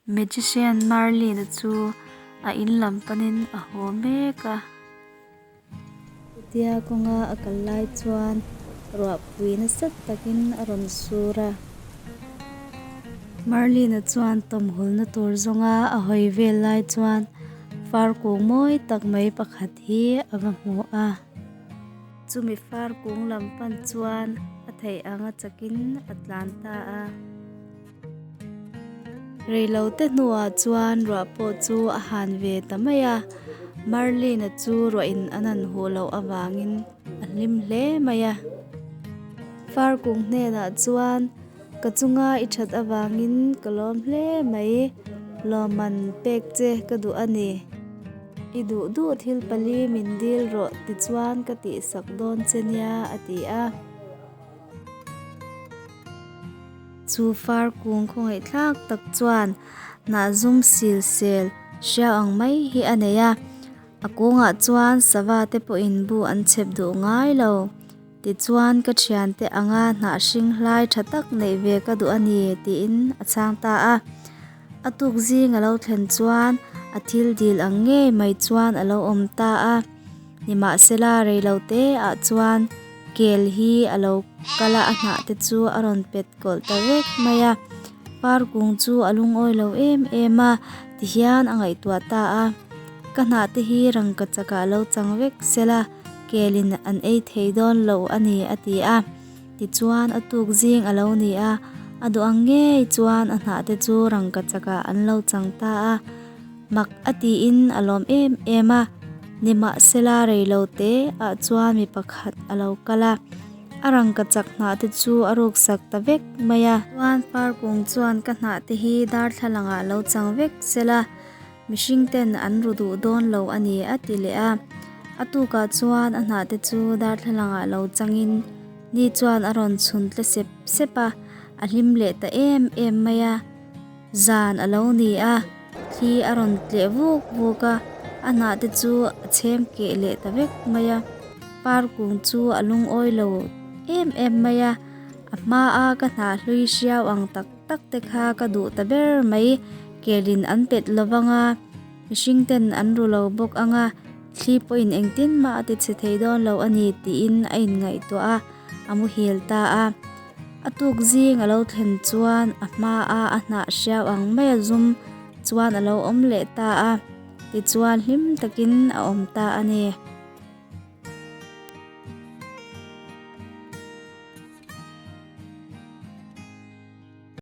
Magician Merlin-a chu a in lam panin a haw mek a. Chutia kawnga a kal lai chuan ruahpui nasa takin a rawn sur a. Merlin-a chuan tawmhulna tur zawnga a hawi vel lai chuan far kung mawi tak mai pakhat hi a va hmu a. Chumi far kung lam pan chuan a theih anga chakin a tlan ta a. Reilote hnuah chuan ruah pawh chu a han ve ta mai a, Merlin-a chu ruahin an han huh loh avangin a hlim hle mai a. Far kung hnenah chuan, Ka chunga i that avangin ka lawm hle mai, lawmman pek che ka duh a ni. I duh duh thil pali min dil rawh tichuan ka tihsak dawn che nia, a ti a. Chu far kung khawngaihthlak tak chuan hnah zum sil sel hriau ang mai hi a nei a, a kungah chuan sava te pawhin bu an chhep duh ngai lo. Tichuan ka thiante anga hnah hring hlai tha tak neih ve ka duh a ni tiin a chhang ta a. A tuk zing a lo thlen chuan a thil dil ang ngei mai chuan a lo awm ta a. Nimahsela reilote ah chuan kel hi a lo kal a, a hnah te chu a rawn pet kawlh ta vek mai a. Par kung chu a lungawi lo em em a, tihian a ngaihtuah ta a. Ka hnah te hi rangkachak ah lo chang vek sela, kelin an ei thei dawn lo a ni a ti a. Tichuan a tuk zing a lo ni a, a duh ang ngei chuan a hnah te chu rangkachak ah an lo chang ta a. Mak a tiin a lawm em em a, nimahsela reilo te ah chuan mi pakhat a lo kal a, a rangkachak hnah te chu a ruk sak ta vek mai a. Chuan parkung chuan ka hnah te hi darthlalang ah lo chang vek sela, mihring ten an ru duh dawn lo a ni a ti leh a. A tukah chuan a hnah te chu darthlalang ah lo changin ni chuan a rawn chhun tle sep sep a, a hlim leh ta em em mai a. Zan a lo ni a, thli a rawn tleh vuk vuk a, a hnah te chu a chhem keh leh ta vek mai a. Par kung chu a lungawi lo em em mai a, a hma a ka hnah hlui hriau ang tak tak te kha ka duh ta ber mai, kelin an pet lo vang a, mihring ten an ru lo bawk ang a, thli pawhin engtin mah a ti chhe thei dawn lo a ni tiin a inngaihtuah a, a muhil ta a. A tuk zing a lo thlen chuan a hma a a hnah hriau ang mai a zum chuan a lo awm leh ta a, tichuan hlim takin a awm ta a ni.